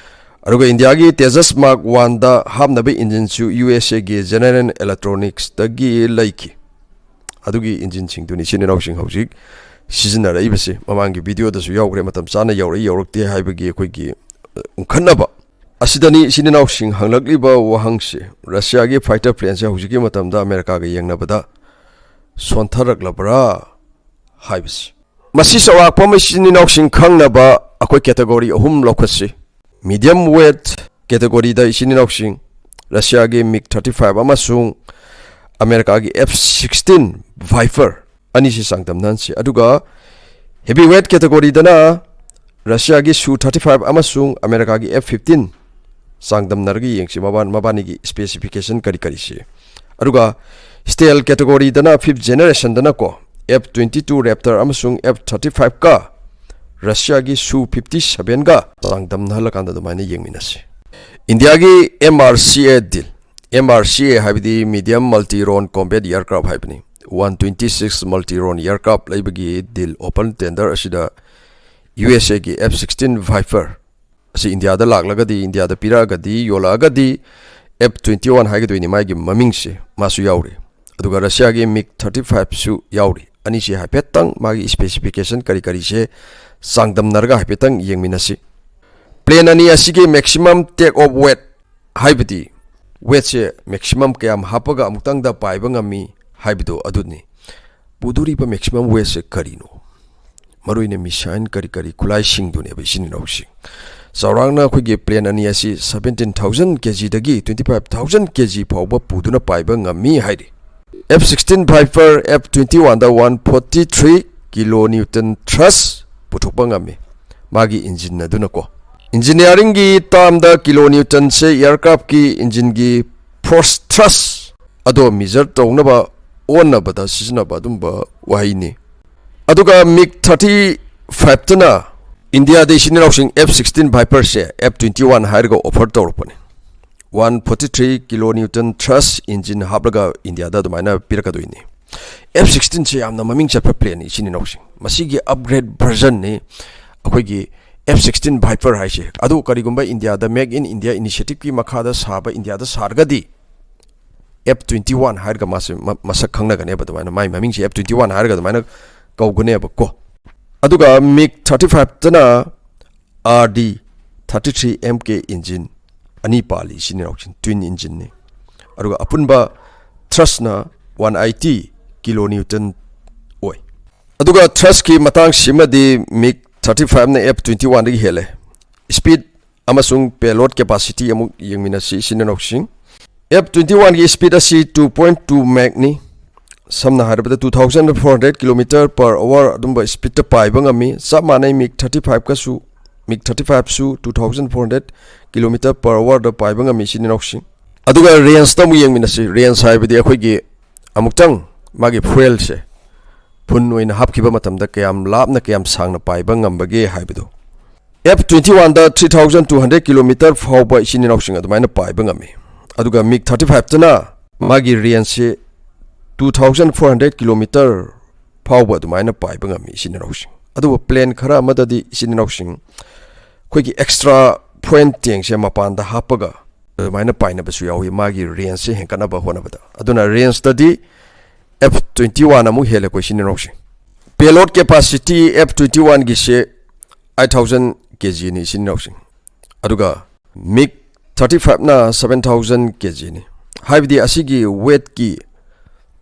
ꯑꯗꯨꯒ ꯏꯟꯗꯤꯌꯥꯒꯤ ꯇꯦꯖꯁ ꯃꯥꯔꯛ ꯋꯥꯟꯗ ꯍꯥꯞꯅꯕ ꯏꯟꯖꯤꯟꯁꯨ ꯌꯨ ꯑꯦꯁ ꯑꯦꯒꯤ ꯖꯦꯅꯦꯔꯦꯜ ꯏꯂꯦꯛꯇ꯭ꯔꯣꯅꯤꯛꯁꯇꯒꯤ ꯂꯩꯈꯤ꯫ ꯑꯗꯨꯒꯤ ꯏꯟꯖꯤꯟꯁꯤꯡꯗꯨꯅꯤ ꯏꯆꯤꯟ ꯏꯅꯥꯎꯁꯤꯡ ꯍꯧꯖꯤꯛ ꯁꯤꯖꯤꯟꯅꯔꯛꯏꯕꯁꯤ꯫ ꯃꯃꯥꯡꯒꯤ ꯚꯤꯗꯤꯑꯣꯗꯁꯨ ꯌꯥꯎꯈ꯭ꯔꯦ, ꯃꯇꯝ ꯆꯥꯅ ꯌꯧꯔꯛꯏ ꯌꯧꯔꯛꯇꯦ ꯍꯥꯏꯕꯒꯤ ꯑꯩꯈꯣꯏꯒꯤ, ꯑ, ꯎꯪꯈꯠꯅꯕ꯫ ꯑꯁꯤꯗꯅꯤ ꯏꯆꯤꯟ ꯏꯅꯥꯎꯁꯤꯡ ꯍꯪꯂꯛꯂꯤꯕ ꯋꯥꯍꯪꯁꯤ, ꯔꯁꯤꯌꯥꯒꯤ ꯐꯥꯏꯇꯔ ꯄ꯭ꯂꯦꯟꯁꯦ ꯍꯧꯖꯤꯛꯀꯤ ꯃꯇꯝꯗ ꯑꯃꯦꯔꯤꯀꯥꯒ ꯌꯦꯡꯅꯕꯗ ꯁꯣꯟꯊꯔꯛꯂꯕ꯭ꯔꯥ ꯍꯥꯏꯕꯁꯤ꯫ ꯃꯁꯤ ꯆꯥꯎꯔꯥꯛꯄ ꯑꯃ ꯏꯆꯤꯟ ꯏꯅꯥꯎꯁꯤꯡ ꯈꯪꯅꯕ ꯑꯩꯈꯣꯏ ꯀꯦꯇꯦꯒꯣꯔꯤ ꯑꯍꯨꯝ ꯂꯧꯈꯠꯁꯤ꯫ ꯃꯤꯗꯤꯌꯝ ꯋꯦꯠ ꯀꯦꯇꯦꯒꯣꯔꯤꯗ ꯏꯆꯤꯟ ꯏꯅꯥꯎꯁꯤꯡ ꯔꯁꯤꯌꯥꯒꯤ ꯃꯤꯒ ꯊꯥꯔꯇꯤ ꯐꯥꯏꯚ ꯑꯃꯁꯨꯡ ꯑꯃꯦꯔꯤꯀꯥꯒꯤ ꯑꯦꯐ ꯁꯤꯛꯁꯇꯤꯟ ꯚꯥꯏꯐꯔ ꯑꯅꯤꯁꯤ ꯆꯥꯡꯗꯝꯅꯍꯟꯁꯤ꯫ ꯑꯗꯨꯒ ꯍꯦꯚꯤ ꯋꯦꯠ ꯀꯦꯇꯦꯒꯣꯔꯤꯗꯅ ꯔꯁꯤꯌꯥꯒꯤ ꯁꯨ ꯊꯥꯔꯇꯤ ꯐꯥꯏꯚ ꯑꯃꯁꯨꯡ ꯑꯃꯦꯔꯤꯀꯥꯒꯤ ꯑꯦꯐ ꯐꯤꯐꯇꯤꯟ ꯆꯥꯡꯗꯝꯅꯔꯒ ꯌꯦꯡꯁꯤ ꯃꯕꯥꯟ ꯃꯕꯥꯅꯤꯒꯤ ꯁ꯭ꯄꯦꯁꯤꯐꯤꯀꯦꯁꯟ ꯀꯔꯤ ꯀꯔꯤꯁꯤ꯫ ꯑꯗꯨꯒ ꯁ꯭ꯇꯦꯜ ꯀꯦꯇꯒꯣꯔꯤꯗꯅ ꯐꯤꯐ ꯖꯦꯅꯦꯔꯦꯁꯟꯗꯅꯀꯣ, ꯑꯦꯐ ꯇ꯭ꯋꯦꯟꯇꯤ ꯇꯨ ꯔꯦꯞꯇꯔ ꯑꯃꯁꯨꯡ ꯑꯦꯐ ꯊꯥꯔꯇꯤ ꯐꯥꯏꯚꯀ ꯔꯁꯤꯌꯥꯒꯤ ꯁꯨ ꯐꯤꯐꯇꯤ ꯁꯚꯦꯟꯒ ꯆꯥꯡꯗꯝꯅꯍꯜꯂꯀꯥꯟꯗ ꯑꯗꯨꯃꯥꯏꯅ ꯌꯦꯡꯃꯤꯟꯅꯁꯤ꯫ ꯏꯟꯗꯤꯌꯥꯒꯤ M R C A deal, M R C A ꯍꯥꯏꯕꯗꯤ medium multi role combat aircraft ꯍꯥꯏꯕꯅꯤ꯫ One twenty six multi role aircraft ꯂꯩꯕꯒꯤ ꯗꯤꯜ ꯑꯣꯄꯟ ꯇꯦꯟꯗꯔ ꯑꯁꯤꯗ ꯌꯨ ꯑꯦꯁ ꯑꯦꯒꯤ F sixteen viper ꯑꯁꯤ ꯏꯟꯗꯤꯌꯥꯗ ꯂꯥꯛꯂꯒꯗꯤ, ꯏꯟꯗꯤꯌꯥꯗ ꯄꯤꯔꯛꯑꯒꯗꯤ, ꯌꯣꯜꯂꯛꯑꯒꯗꯤ, ꯑꯦꯐ ꯇ꯭ꯋꯦꯟꯇꯤ ꯋꯥꯟ ꯍꯥꯏꯒꯗꯣꯏꯅꯤ, ꯃꯥꯒꯤ ꯃꯃꯤꯡꯁꯦ, ꯃꯥꯁꯨ ꯌꯥꯎꯔꯤ꯫ ꯑꯗꯨꯒ ꯔꯁꯤꯌꯥꯒꯤ ꯃꯤꯒ ꯊꯥꯔꯇꯤ ꯐꯥꯏꯚꯁꯨ ꯌꯥꯎꯔꯤ꯫ ꯑꯅꯤꯁꯤ ꯍꯥꯏꯐꯦꯠꯇꯪ ꯃꯥꯒꯤ ꯁ꯭ꯄꯦꯁꯤꯐꯤꯀꯦꯁꯟ ꯀꯔꯤ ꯀꯔꯤꯁꯦ ꯆꯥꯡꯗꯝꯅꯔꯒ ꯍꯥꯏꯐꯦꯠꯇꯪ ꯌꯦꯡꯃꯤꯟꯅꯁꯤ꯫ ꯄ꯭ꯂꯦꯟ ꯑꯅꯤ ꯑꯁꯤꯒꯤ ꯃꯦꯛꯁꯤꯃꯝ ꯇꯦꯛ ꯑꯣꯐ ꯋꯦꯠ, ꯍꯥꯏꯕꯗꯤ ꯋꯦꯠꯁꯦ ꯃꯦꯛꯁꯤꯃꯝ ꯀꯌꯥꯝ ꯍꯥꯞꯄꯒ ꯑꯃꯨꯛꯇꯪꯗ ꯄꯥꯏꯕ ꯉꯝꯃꯤ ꯍꯥꯏꯕꯗꯣ ꯑꯗꯨꯅꯤ꯫ ꯄꯨꯗꯣꯔꯤꯕ ꯃꯦꯛꯁꯤꯃꯝ ꯋꯦꯠꯁꯦ ꯀꯔꯤꯅꯣ? ꯃꯔꯨꯑꯣꯏꯅ ꯃꯤꯁꯥꯏꯟ ꯀꯔꯤ ꯀꯔꯤ ꯈꯨꯠꯂꯥꯏꯁꯤꯡꯗꯨꯅꯦꯕ, ꯏꯆꯤꯟ ꯏꯅꯥꯎꯁꯤꯡ꯫ ꯆꯥꯎꯔꯥꯛꯅ ꯑꯩꯈꯣꯏꯒꯤ ꯄ꯭ꯂꯦꯟ ꯑꯅꯤ ꯑꯁꯤ ꯁꯕꯦꯟꯇꯤꯟ ꯊꯥꯎꯖꯟ ꯀꯦ ꯖꯤꯗꯒꯤ twenty five thousand K G ꯐꯥꯎꯕ ꯄꯨꯗꯨꯅ ꯄꯥꯏꯕ ꯉꯝꯃꯤ ꯍꯥꯏꯔꯤ꯫ F sixteen viper F twenty ꯋꯥꯟꯗ one forty three kilo newton thrust ꯄꯨꯊꯣꯛꯄ ꯉꯝꯃꯤ, ꯃꯥꯒꯤ ꯏꯟꯖꯤꯟ ꯑꯗꯨꯅꯀꯣ꯫ ꯏꯟꯖꯤꯅꯤꯌꯥꯔꯤꯡꯒꯤ ꯇꯥꯝꯗ ꯀꯤꯂꯣ ꯅ꯭ꯌꯨꯇꯟꯁꯦ ꯏꯌꯥꯔꯀ꯭ꯔꯥꯐꯀꯤ ꯏꯟꯖꯤꯟꯒꯤ ꯐꯣꯔꯁ ꯊ꯭ꯔꯁ ꯑꯗꯣ ꯃꯤꯖꯔ ꯇꯧꯅꯕ, ꯑꯣꯟꯅꯕꯗ ꯁꯤꯖꯤꯟꯅꯕ ꯑꯗꯨꯝꯕ ꯋꯥꯍꯩꯅꯤ꯫ ꯑꯗꯨꯒ ꯃꯤꯒ ꯊꯥꯔꯇꯤ ꯐꯥꯏꯚꯇꯅ ꯏꯟꯗꯤꯌꯥꯗ ꯏꯆꯤꯟ ꯏꯅꯥꯎꯁꯤꯡ ꯑꯦꯐ ꯁꯤꯛꯁꯇꯤꯟ ꯚꯥꯏꯄꯔꯁꯦ ꯑꯦꯐ ꯇ꯭ꯋꯦꯟꯇꯤ ꯋꯥꯟ ꯍꯥꯏꯔꯒ ꯑꯣꯐꯔ ꯇꯧꯔꯛꯄꯅꯤ꯫ One forty three kilo newton thrust engine ꯍꯥꯞꯂꯒ ꯏꯟꯗꯤꯌꯥꯗ ꯑꯗꯨꯃꯥꯏꯅ ꯄꯤꯔꯛꯀꯗꯣꯏꯅꯤ꯫ ꯑꯦꯐ ꯁꯤꯛꯁꯇꯤꯟꯁꯦ ꯌꯥꯝꯅ ꯃꯃꯤꯡ ꯆꯠꯄ ꯄ꯭ꯂꯦꯟꯅꯤ, ꯏꯆꯤꯟ ꯏꯅꯥꯎꯁꯤꯡ꯫ ꯃꯁꯤꯒꯤ ꯑꯞꯒ꯭ꯔꯦꯗ ꯚꯔꯖꯟꯅꯤ ꯑꯩꯈꯣꯏꯒꯤ ꯑꯦꯐ ꯁꯤꯛꯁꯇꯤꯟ ꯚꯥꯏꯄꯔ ꯍꯥꯏꯁꯦ꯫ ꯑꯗꯨ ꯀꯔꯤꯒꯨꯝꯕ ꯏꯟꯗꯤꯌꯥꯗ ꯃꯦꯛ ꯏꯟ ꯏꯟꯗꯤꯌꯥ ꯏꯅꯤꯁꯤꯌꯦꯇꯤꯚꯀꯤ ꯃꯈꯥꯗ ꯁꯥꯕ ꯏꯟꯗꯤꯌꯥꯗ ꯁꯥꯔꯒꯗꯤ, ꯑꯦꯐ ꯇ꯭ꯋꯦꯟꯇꯤ ꯋꯥꯟ ꯍꯥꯏꯔꯒ ꯃꯥꯁꯦ ꯃ-, ꯃꯁꯛ ꯈꯪꯅꯒꯅꯦꯕ, ꯑꯗꯨꯃꯥꯏꯅ ꯃꯥꯏ ꯃꯃꯤꯡꯁꯦ ꯑꯦꯐ ꯇ꯭ꯋꯦꯟꯇꯤ ꯋꯥꯟ ꯍꯥꯏꯔꯒ ꯑꯗꯨꯃꯥꯏꯅ ꯀꯧꯒꯅꯦꯕꯀꯣ꯫ ꯑꯗꯨꯒ ꯃꯤꯒ ꯊꯥꯔꯇꯤ ꯐꯥꯏꯚꯇꯅ R D thirty three M K engine ꯑꯅꯤ ꯄꯥꯜꯂꯤ, ꯏꯆꯤꯟ ꯏꯅꯥꯎꯁꯤꯡ, ꯇ꯭ꯋꯤꯟ ꯏꯟꯖꯤꯟꯅꯤ꯫ ꯑꯗꯨꯒ ꯑꯄꯨꯟꯕ ꯊ꯭ꯔꯁꯅ ꯋꯥꯟ ꯑꯩꯠꯇꯤ ꯀꯤꯂꯣ ꯅ꯭ꯌꯨꯇꯟ ꯑꯣꯏ꯫ ꯑꯗꯨꯒ ꯊ꯭ꯔꯁꯀꯤ ꯃꯇꯥꯡꯁꯤꯃꯗꯤ ꯃꯤꯒ ꯊꯥꯔꯇꯤ ꯐꯥꯏꯚꯅ ꯑꯦꯐ ꯇ꯭ꯋꯦꯟꯇꯤ ꯋꯥꯟꯗꯒꯤ ꯍꯦꯜꯂꯦ꯫ ꯁ꯭ꯄꯤꯗ ꯑꯃꯁꯨꯡ ꯄꯦꯂꯣꯗ ꯀꯦꯄꯥꯁꯤꯇꯤ ꯑꯃꯨꯛ ꯌꯦꯡꯃꯤꯟꯅꯁꯤ, ꯏꯆꯤꯟ ꯏꯅꯥꯎꯁꯤꯡ꯫ ꯑꯦꯐ ꯇ꯭ꯋꯦꯟꯇꯤ ꯋꯥꯟꯒꯤ ꯁ꯭ꯄꯤꯗ ꯑꯁꯤ ꯇꯨ ꯄꯣꯏꯟꯠ ꯇꯨ ꯃꯦꯛꯅꯤ꯫ ꯁꯝꯅ ꯍꯥꯏꯔꯕꯗ, two thousand four hundred kilometer per hour ꯑꯗꯨꯝꯕ ꯁ꯭ꯄꯤꯗꯇ ꯄꯥꯏꯕ ꯉꯝꯃꯤ꯫ ꯆꯞ ꯃꯥꯟꯅꯩ ꯃꯤꯒ ꯊꯥꯔꯇꯤ ꯐꯥꯏꯚꯀꯁꯨ꯫ ꯃꯤꯒ ꯊꯥꯔꯇꯤ ꯐꯥꯏꯚꯁꯨ two thousand four hundred kilometre per ꯑꯋꯥꯔꯗ ꯄꯥꯏꯕ ꯉꯝꯃꯤ, ꯏꯆꯤꯟ ꯏꯅꯥꯎꯁꯤꯡ꯫ ꯑꯗꯨꯒ ꯔꯦꯟꯖꯇ ꯑꯃꯨꯛ ꯌꯦꯡꯃꯤꯟꯅꯁꯤ꯫ ꯔꯦꯟꯖ ꯍꯥꯏꯕꯗꯤ ꯑꯩꯈꯣꯏꯒꯤ ꯑꯃꯨꯛꯇꯪ ꯃꯥꯒꯤ ꯐ꯭ꯌꯨꯑꯦꯜꯁꯦ ꯐꯨꯜ ꯑꯣꯏꯅ ꯍꯥꯞꯈꯤꯕ ꯃꯇꯝꯗ ꯀꯌꯥꯝ ꯂꯥꯞꯅ, ꯀꯌꯥꯝ ꯁꯥꯡꯅ ꯄꯥꯏꯕ ꯉꯝꯕꯒꯦ ꯍꯥꯏꯕꯗꯣ꯫ ꯑꯦꯐ ꯇ꯭ꯋꯦꯟꯇꯤ ꯋꯥꯟꯗ three thousand two hundred kilometre ꯐꯥꯎꯕ, ꯏꯆꯤꯟ ꯏꯅꯥꯎꯁꯤꯡ, ꯑꯗꯨꯃꯥꯏꯅ ꯄꯥꯏꯕ ꯉꯝꯃꯤ꯫ ꯑꯗꯨꯒ ꯃꯤꯒ ꯊꯥꯔꯇꯤ ꯐꯥꯏꯚꯇꯅ ꯃꯥꯒꯤ ꯔꯦꯟꯖꯁꯦ two thousand four hundred kilometre ꯐꯥꯎꯕ ꯑꯗꯨꯃꯥꯏꯅ ꯄꯥꯏꯕ ꯉꯝꯃꯤ, ꯏꯆꯤꯟ ꯏꯅꯥꯎꯁꯤꯡ꯫ ꯑꯗꯨꯕꯨ ꯄ꯭ꯂꯦꯟ ꯈꯔ ꯑꯃꯗꯗꯤ, ꯏꯆꯤꯟ ꯏꯅꯥꯎꯁꯤꯡ, ꯑꯩꯈꯣꯏꯒꯤ ꯑꯦꯛꯁꯇ꯭ꯔꯥ ꯐ꯭ꯌꯨꯑꯦꯜ ꯇꯦꯡꯁꯦ ꯃꯄꯥꯟꯗ ꯍꯥꯞꯄꯒ ꯑꯗꯨꯃꯥꯏꯅ ꯄꯥꯏꯅꯕꯁꯨ ꯌꯥꯎꯏ, ꯃꯥꯒꯤ ꯔꯦꯟꯖꯁꯦ ꯍꯦꯟꯒꯠꯅꯕ ꯍꯣꯠꯅꯕꯗ꯫ ꯑꯗꯨꯅ ꯔꯦꯟꯖꯇꯗꯤ ꯑꯦꯐ ꯇ꯭ꯋꯦꯟꯇꯤ ꯋꯥꯟ ꯑꯃꯨꯛ ꯍꯦꯜꯂꯦꯀꯣ, ꯏꯆꯤꯟ ꯏꯅꯥꯎꯁꯤꯡ꯫ Payload capacity ꯑꯦꯐ ꯇ꯭ꯋꯦꯟꯇꯤ ꯋꯥꯟꯒꯤꯁꯦ ꯑꯩꯠ ꯊꯥꯎꯖꯟ ꯀꯦ ꯖꯤꯅꯤ, ꯏꯆꯤꯟ ꯏꯅꯥꯎꯁꯤꯡ꯫ ꯑꯗꯨꯒ ꯃꯤꯒ ꯊꯥꯔꯇꯤ ꯐꯥꯏꯚꯅ ꯁꯚꯦꯟ ꯊꯥꯎꯖꯟ ꯀꯦ ꯖꯤꯅꯤ꯫ ꯍꯥꯏꯕꯗꯤ ꯑꯁꯤꯒꯤ ꯋꯦꯠꯀꯤ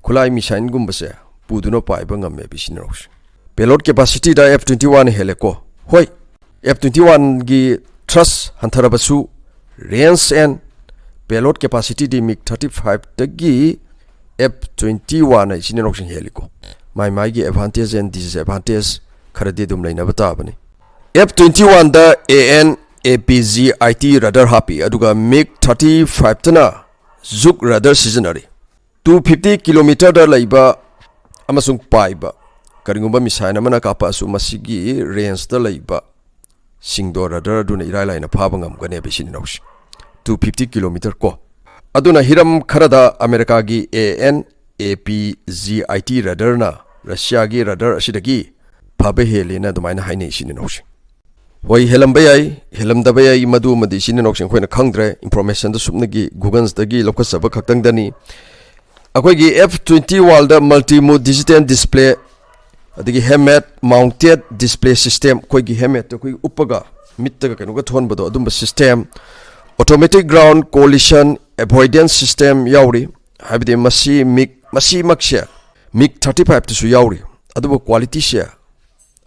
ꯈꯨꯠꯂꯥꯏ ꯃꯤꯁꯥꯏꯜꯒꯨꯝꯕꯁꯦ ꯄꯨꯗꯨꯅ ꯄꯥꯏꯕ ꯉꯝꯃꯦꯕ, ꯏꯆꯤꯟ ꯏꯅꯥꯎꯁꯤꯡ꯫ Payload capacityꯗ ꯑꯦꯐ ꯇ꯭ꯋꯦꯟꯇꯤ ꯋꯥꯟ ꯍꯦꯜꯂꯦꯀꯣ꯫ ꯍꯣꯏ, ꯑꯦꯐ ꯇ꯭ꯋꯦꯟꯇꯤ ꯋꯥꯟꯒꯤ ꯊ꯭ꯔꯁ ꯍꯟꯊꯔꯕꯁꯨ, ꯔꯦꯟꯖ ꯑꯦꯟ ꯄꯦꯂꯣꯗ ꯀꯦꯄꯥꯁꯤꯇꯤꯗꯤ ꯃꯤꯒ ꯊꯥꯔꯇꯤ ꯐꯥꯏꯚꯇꯒꯤ ꯑꯦꯐ ꯇ꯭ꯋꯦꯟꯇꯤ ꯋꯥꯟꯅ, ꯏꯆꯤꯟ ꯏꯅꯥꯎꯁꯤꯡ, ꯍꯦꯜꯂꯤꯀꯣ꯫ ꯃꯥꯏ ꯃꯥꯏꯒꯤ ꯑꯦꯗꯚꯥꯟꯇꯦꯖ ꯑꯦꯟ ꯗꯤꯁꯑꯦꯗꯚꯥꯟꯇꯦꯖ ꯈꯔꯗꯤ ꯑꯗꯨꯝ ꯂꯩꯅꯕ ꯇꯥꯕꯅꯤ꯫ ꯑꯦꯐ ꯇ꯭ꯋꯦꯟꯇꯤ ꯋꯥꯟꯗ A N A P G eighty radar ꯍꯥꯞꯄꯤ, ꯑꯗꯨꯒ ꯃꯤꯒ ꯊꯥꯔꯇꯤ ꯐꯥꯏꯚꯇꯅ ꯖꯨꯛ ꯔꯗꯔ ꯁꯤꯖꯤꯟꯅꯔꯤ꯫ ꯇꯨ ꯐꯤꯐꯇꯤ ꯀꯤꯂꯣꯃꯤꯇꯔꯗ ꯂꯩꯕ ꯑꯃꯁꯨꯡ ꯄꯥꯏꯕ ꯀꯔꯤꯒꯨꯝꯕ ꯃꯤꯁꯥꯏꯜ ꯑꯃꯅ ꯀꯥꯞꯄꯛꯑꯁꯨ, ꯃꯁꯤꯒꯤ ꯔꯦꯟꯖꯇ ꯂꯩꯕ ꯁꯤꯡꯗꯣ ꯔꯗꯔ ꯑꯗꯨꯅ ꯏꯔꯥꯏ ꯂꯥꯏꯅ ꯐꯥꯕ ꯉꯝꯒꯅꯦꯕ, ꯏꯆꯤꯟ ꯏꯅꯥꯎꯁꯤꯡ꯫ ꯇꯨ ꯐꯤꯐꯇꯤ ꯀꯤꯂꯣꯃꯤꯇꯔ ꯀꯣ꯫ ꯑꯗꯨꯅ ꯍꯤꯔꯝ ꯈꯔꯗ ꯑꯃꯦꯔꯤꯀꯥꯒꯤ A N A P G eighty ꯔꯗꯔꯅ ꯔꯁꯤꯌꯥꯒꯤ ꯔꯗꯔ ꯑꯁꯤꯗꯒꯤ ꯐꯕ ꯍꯦꯜꯂꯦꯅ ꯑꯗꯨꯃꯥꯏꯅ ꯍꯥꯏꯅꯩ, ꯏꯆꯤꯟ ꯏꯅꯥꯎꯁꯤꯡ꯫ ꯍꯣꯏ, ꯍꯦꯜꯂꯝꯕ ꯌꯥꯏ, ꯍꯦꯜꯂꯝꯗꯕ ꯌꯥꯏ, ꯃꯗꯨꯃꯗꯤ, ꯏꯆꯤꯟ ꯏꯅꯥꯎꯁꯤꯡ, ꯑꯩꯈꯣꯏꯅ ꯈꯪꯗ꯭ꯔꯦ꯫ ꯏꯟꯐꯣꯔꯃꯦꯁꯟꯗ ꯁꯨꯞꯅꯒꯤ ꯒꯨꯒꯜꯁꯇꯒꯤ ꯂꯧꯈꯠꯆꯕ ꯈꯛꯇꯪꯗꯅꯤ꯫ ꯑꯩꯈꯣꯏꯒꯤ ꯑꯦꯐ ꯇ꯭ꯋꯦꯟꯇꯤ ꯋꯥꯟꯗ multi mode digital display, ꯑꯗꯒꯤ helmet mounted display system, ꯑꯩꯈꯣꯏꯒꯤ ꯍꯦꯜꯃꯦꯠꯇ ꯑꯩꯈꯣꯏ ꯎꯞꯄꯒ ꯃꯤꯠꯇꯒ ꯀꯩꯅꯣꯒ ꯊꯣꯟꯕꯗꯣ, ꯑꯗꯨꯝꯕ system, automatic ground collision avoidance system ꯌꯥꯎꯔꯤ꯫ ꯍꯥꯏꯕꯗꯤ ꯃꯁꯤ ꯃꯤꯒ, ꯃꯁꯤꯃꯛꯁꯦ ꯃꯤꯒ ꯊꯥꯔꯇꯤ ꯐꯥꯏꯚꯇꯁꯨ ꯌꯥꯎꯔꯤ, ꯑꯗꯨꯕꯨ ꯀ꯭ꯋꯥꯂꯤꯇꯤꯁꯦ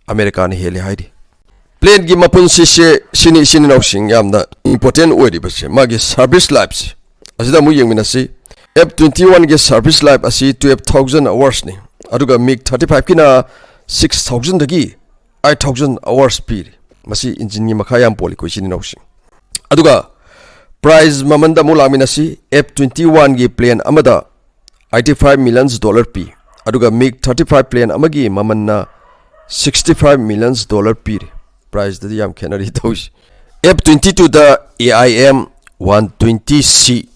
ꯑꯃꯦꯔꯤꯀꯥꯅ ꯍꯦꯜꯂꯦ ꯍꯥꯏꯔꯤ꯫ ꯄ꯭ꯂꯦꯟꯒꯤ ꯃꯄꯨꯟꯁꯤꯁꯦ ꯁꯤꯅꯤ, ꯏꯆꯤꯟ ꯏꯅꯥꯎꯁꯤꯡ, ꯌꯥꯝꯅ ꯏꯝꯄꯣꯔꯇꯦꯟ ꯑꯣꯏꯔꯤꯕꯁꯦ, ꯃꯥꯒꯤ ꯁꯥꯔꯚꯤꯁ ꯂꯥꯏꯐꯁꯦ꯫ ꯑꯁꯤꯗ ꯑꯃꯨꯛ ꯌꯦꯡꯃꯤꯟꯅꯁꯤ꯫ ꯑꯦꯐ ꯇ꯭ꯋꯦꯟꯇꯤ ꯋꯥꯟꯒꯤ ꯁꯥꯔꯚꯤꯁ ꯂꯥꯏꯐ ꯑꯁꯤ ꯇꯨꯌꯦꯜꯐ ꯊꯥꯎꯖꯟ ꯑꯋꯥꯔꯁꯅꯤ, ꯑꯗꯨꯒ ꯃꯤꯒ ꯊꯥꯔꯇꯤ ꯐꯥꯏꯚꯀꯤꯅ ꯁꯤꯛꯁ ꯊꯥꯎꯖꯟꯗꯒꯤ ꯑꯩꯠ ꯊꯥꯎꯖꯟ ꯑꯋꯥꯔꯁ ꯄꯤꯔꯤ꯫ ꯃꯁꯤ ꯏꯟꯖꯤꯟꯒꯤ ꯃꯈꯥ ꯌꯥꯝ ꯄꯣꯜꯂꯤꯀꯣ, ꯏꯆꯤꯟ ꯏꯅꯥꯎꯁꯤꯡ꯫ ꯑꯗꯨꯒ price ꯃꯃꯟꯗ ꯑꯃꯨꯛ ꯂꯥꯛꯃꯤꯟꯅꯁꯤ꯫ F twenty one ꯒꯤ plane ꯑꯃꯗ eighty five millions dollar ꯄꯤ, ꯑꯗꯨꯒ MiG thirty five plane ꯑꯃꯒꯤ ꯃꯃꯜꯅ sixty five millions dollar ꯄꯤꯔꯤ꯫ Price ꯇꯗꯤ ꯌꯥꯝ ꯈꯦꯠꯅꯔꯤ ꯇꯧꯔꯤꯁꯤ꯫ F twenty two the A I M one twenty C,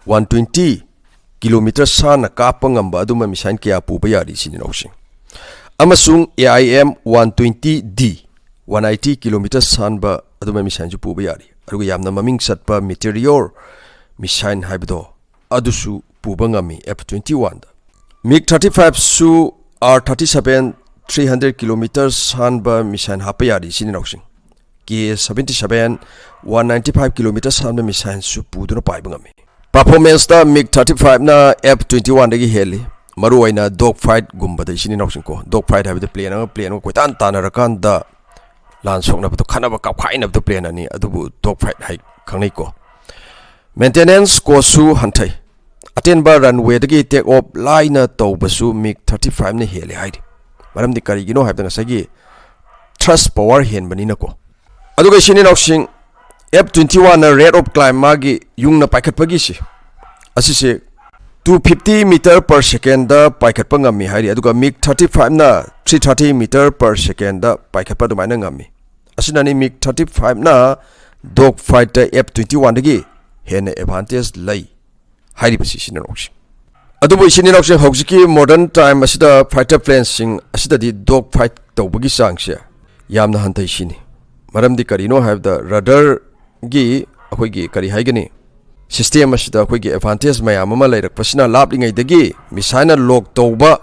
one twenty kilometer ꯁꯥꯟꯅ ꯀꯥꯞꯄ ꯉꯝꯕ ꯑꯗꯨꯝꯕ missile ꯀꯌꯥ ꯄꯨꯕ ꯌꯥꯔꯤ ꯏꯆꯤꯟ ꯏꯅꯥꯎꯁꯤꯡ꯫ ꯑꯃꯁꯨꯡ A I M one twenty D, one eighty kilometer ꯁꯥꯟꯕ ꯑꯗꯨꯝꯕ missile ꯁꯨ ꯄꯨꯕ ꯌꯥꯔꯤ꯫ ꯑꯗꯨꯒ ꯌꯥꯝꯅ ꯃꯃꯤꯡ ꯆꯠꯄ Meteor missile ꯍꯥꯏꯕꯗꯣ, ꯑꯗꯨꯁꯨ ꯄꯨꯕ ꯉꯝꯃꯤ F twenty one ꯗ꯫ MiG thirty five ꯁꯨ R thirty seven three hundred kilometer ꯁꯥꯟꯕ missile ꯍꯥꯞꯄ ꯌꯥꯔꯤ ꯏꯆꯤꯟ ꯏꯅꯥꯎꯁꯤꯡ꯫ K seventy seven one ninety five kilometer ꯁꯥꯟꯕ missile ꯁꯨ ꯄꯨꯗꯨꯅ ꯄꯥꯏꯕ ꯉꯝꯃꯤ꯫ Performance ꯇ MiG thirty five ꯅ F twenty one ꯗꯒꯤ ꯍꯦꯜꯂꯤ꯫ ꯃꯔꯨꯑꯣꯏꯅ dog fight ꯒꯨꯝꯕꯗ ꯏꯆꯤꯟ ꯏꯅꯥꯎꯁꯤꯡ ꯀꯣ, dog fight ꯍꯥꯏꯕꯗꯤ plane ꯑꯃ plane ꯑꯃ ꯀꯣꯏꯇꯥꯟ ꯇꯥꯟꯅꯔꯀꯥꯟꯗ ꯂꯥꯟ ꯁꯣꯛꯅꯕꯗꯣ, ꯈꯠꯅꯕ, ꯀꯥꯞꯈꯥꯏꯅꯕꯗꯣ plane ꯑꯅꯤ, ꯑꯗꯨꯕꯨ dog fight ꯍꯥꯏ ꯈꯪꯅꯩꯀꯣ꯫ Maintenance cost ꯁꯨ ꯍꯟꯊꯩ꯫ ꯑꯇꯦꯟꯕ runway ꯗꯒꯤ take off ꯂꯥꯏꯅ ꯇꯧꯕꯁꯨ MiG thirty five ꯅ ꯍꯦꯜꯂꯦ ꯍꯥꯏꯔꯤ꯫ ꯃꯔꯝꯗꯤ ꯀꯔꯤꯒꯤꯅꯣ ꯍꯥꯏꯕꯗ ꯉꯁꯥꯏꯒꯤ thrust power ꯍꯦꯟꯕꯅꯤꯅꯀꯣ꯫ ꯑꯗꯨꯒ ꯏꯆꯤꯟ ꯏꯅꯥꯎꯁꯤꯡ, F twenty one ꯅ rate of climb, ꯃꯥꯒꯤ ꯌꯨꯡꯅ ꯄꯥꯏꯈꯠꯄꯒꯤꯁꯤ, ꯑꯁꯤꯁꯦ two fifty meter per second ꯗ ꯄꯥꯏꯈꯠꯄ ꯉꯝꯃꯤ ꯍꯥꯏꯔꯤ꯫ ꯑꯗꯨꯒ MiG thirty five ꯅ three thirty meter per second ꯗ ꯄꯥꯏꯈꯠꯄ ꯑꯗꯨꯃꯥꯏꯅ ꯉꯝꯃꯤ꯫ ꯑꯁꯤꯅꯅꯤ MiG thirty five ꯅ dog fight ꯇ F twenty one ꯗꯒꯤ ꯍꯦꯟꯅ advantage ꯂꯩ ꯍꯥꯏꯔꯤꯕꯁꯤ ꯏꯆꯤꯟ ꯏꯅꯥꯎꯁꯤꯡ꯫ ꯑꯗꯨꯕꯨ ꯏꯆꯤꯟ ꯏꯅꯥꯎꯁꯤꯡ, ꯍꯧꯖꯤꯛꯀꯤ modern time ꯑꯁꯤꯗ fighter plane ꯁꯤꯡ ꯑꯁꯤꯗꯗꯤ dog fight ꯇꯧꯕꯒꯤ ꯆꯥꯡꯁꯦ ꯌꯥꯝꯅ ꯍꯟꯊꯩ ꯁꯤꯅꯤ꯫ ꯃꯔꯝꯗꯤ ꯀꯔꯤꯅꯣ ꯍꯥꯏꯕꯗ, radar ꯒꯤ ꯑꯩꯈꯣꯏꯒꯤ ꯀꯔꯤ ꯍꯥꯏꯒꯅꯤ, system ꯑꯁꯤꯗ ꯑꯩꯈꯣꯏꯒꯤ advantage ꯃꯌꯥꯝ ꯑꯃ ꯂꯩꯔꯛꯄꯁꯤꯅ ꯂꯥꯞꯂꯤꯉꯩꯗꯒꯤ missile ꯅ lock ꯇꯧꯕ